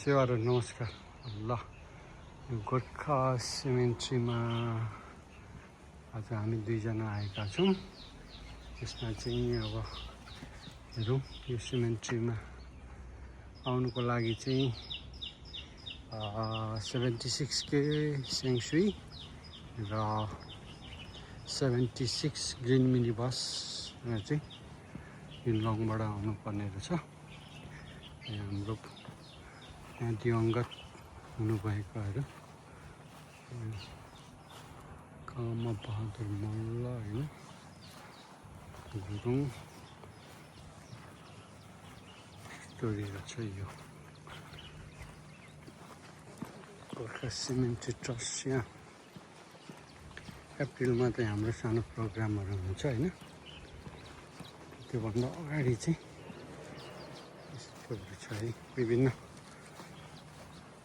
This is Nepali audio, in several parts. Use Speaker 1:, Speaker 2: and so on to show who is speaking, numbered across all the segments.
Speaker 1: सेवाहरू नमस्कार। ल गोर्खा सिमेन्ट्रीमा आज हामी दुईजना आएका छौँ। त्यसमा चाहिँ अब हेरौँ यो सिमेन्ट्रीमा आउनुको लागि चाहिँ 76K सेङ्सुई र 76 ग्रिन मिनी बसमा चाहिँ युनलङबाट आउनुपर्ने रहेछ। हाम्रो यहाँ दिवंगत हुनुभएकोहरू कामा बहादुर मल्ल होइन गुरुङ स्टोरी रहेछ। यो गोर्खा सिमेन्ट्री ट्रस्ट यहाँ एप्रिलमा चाहिँ हाम्रो सानो प्रोग्रामहरू हुन्छ होइन। त्योभन्दा अगाडि चाहिँ यस्तोहरू छ है, विभिन्न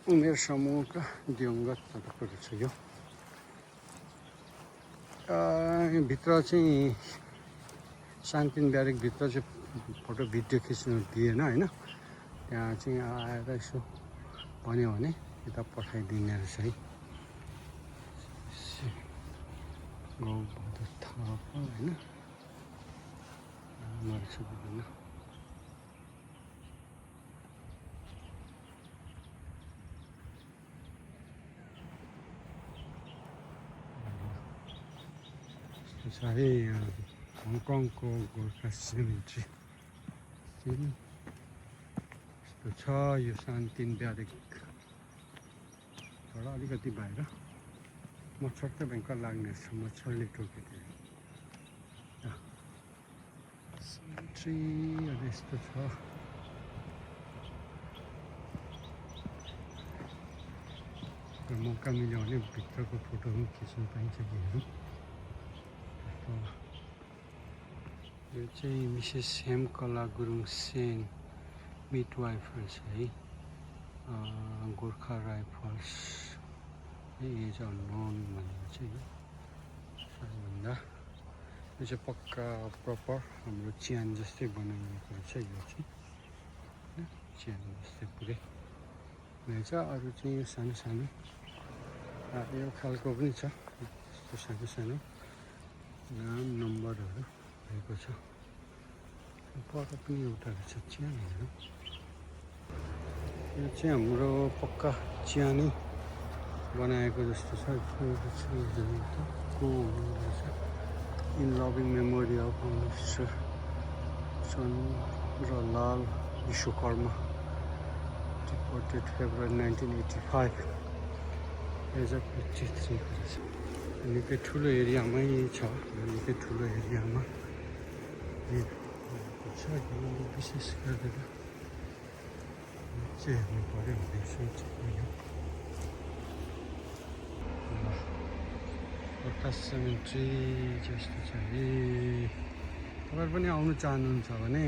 Speaker 1: उमेर समूहका दिवंगतहरूको छ यो। भित्र चाहिँ शान्तिन ब्यारेकभित्र चाहिँ फोटो भिडियो खिच्नु दिएन होइन। त्यहाँ चाहिँ आएर यसो भन्यो भने किताब पठाइदिने रहेछ है। गौबहादुर थापा होइन रहेछ विभिन्न। साह्रै हङकङको गोर्खा सिमेन्ट्री यस्तो छ। यो शान्तिन ब्यारेकबाट अलिकति बाहिर मच्छर त भयङ्कर लाग्ने रहेछ। मच्छरले टोकिदियो। सिमेन्ट्री अब यस्तो छ। मौका मिल्यो भने भित्रको फोटो पनि खिच्नु पाइन्छ कि हेरौँ। यो चाहिँ मिसेस हेमकला गुरुङ सेन मिडवाइफ रहेछ है। गोर्खा राइफल्स एज अननोन भनेको चाहिँ यो सबैभन्दा यो चाहिँ पक्का प्रपर हाम्रो चियान जस्तै बनाइएको रहेछ। यो चाहिँ चियान जस्तै पुरै रहेछ। अरू चाहिँ यो सानो सानो यो खालको पनि छ। यस्तो सानो सानो नाम नम्बरहरू भएको छ। पर पनि एउटा रहेछ चियानहरू। यो चाहिँ हाम्रो पक्का चियानै बनाएको जस्तो छ। In loving memory of mister Chandralal Vishwakarma departed February 1985 age a 53 रहेछ। निकै ठुलो एरियामै छ। निकै ठुलो एरियामा छ। यो विशेष गरेर चाहिँ हेर्नु पऱ्यो भन्ने सोचेको यो गोर्खा सिमेन्ट्री जस्तो छ है। तपाईँहरू पनि आउनु चाहनुहुन्छ भने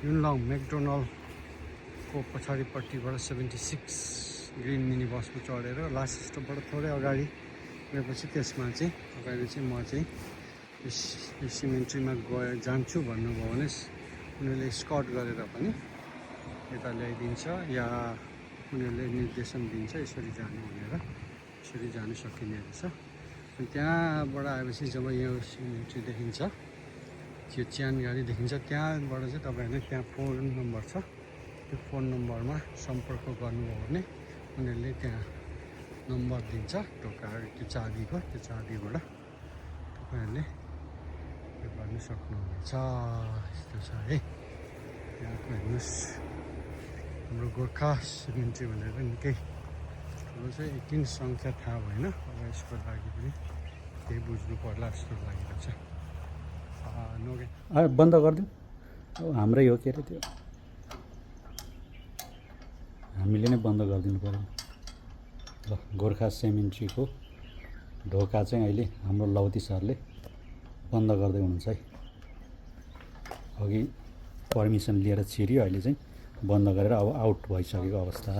Speaker 1: युनलङ म्याकडोनल्डको पछाडिपट्टिबाट 76 ग्रिन मिनी बसमा चढेर लास्ट स्टपबाट थोरै अगाडि गएपछि त्यसमा चाहिँ तपाईँले चाहिँ म चाहिँ यो सिमेन्ट्रीमा जान्छु भन्नुभयो भने उनीहरूले स्कट गरेर पनि यता ल्याइदिन्छ या उनीहरूले निर्देशन दिन्छ यसरी जानु भनेर। यसरी जानु सकिने रहेछ। अनि त्यहाँबाट आएपछि जब यो सिमेन्ट्री देखिन्छ, त्यो चियान गाडी देखिन्छ, त्यहाँबाट चाहिँ तपाईँहरूले त्यहाँ फोन नम्बर छ। त्यो फोन नम्बरमा सम्पर्क गर्नुभयो भने उनीहरूले त्यहाँ नम्बर दिन्छ ढोका त्यो चाबीको। त्यो चाबीबाट तपाईँहरूले यो गर्नु सक्नुहुनेछ। यस्तो छ है। त्यहाँको हेर्नुहोस् हाम्रो गोर्खा सिमेन्ट्री भनेर निकै ठुलो चाहिँ 18 सङ्ख्या थाहा भएन। अब यसको लागि पनि केही बुझ्नु पर्ला जस्तो लागिरहेछ।
Speaker 2: बन्द गरिदिउँ। हाम्रै हो के अरे त्यो, हामीले नै बन्द गरिदिनु पऱ्यो। ल गोर्खा सिमेन्ट्रीको ढोका चाहिँ अहिले हाम्रो लौती सरले बन्द गर्दै हुनुहुन्छ है। अघि पर्मिसन लिएर छिर्यो, अहिले चाहिँ बन्द गरेर अब आउट भइसकेको अवस्था।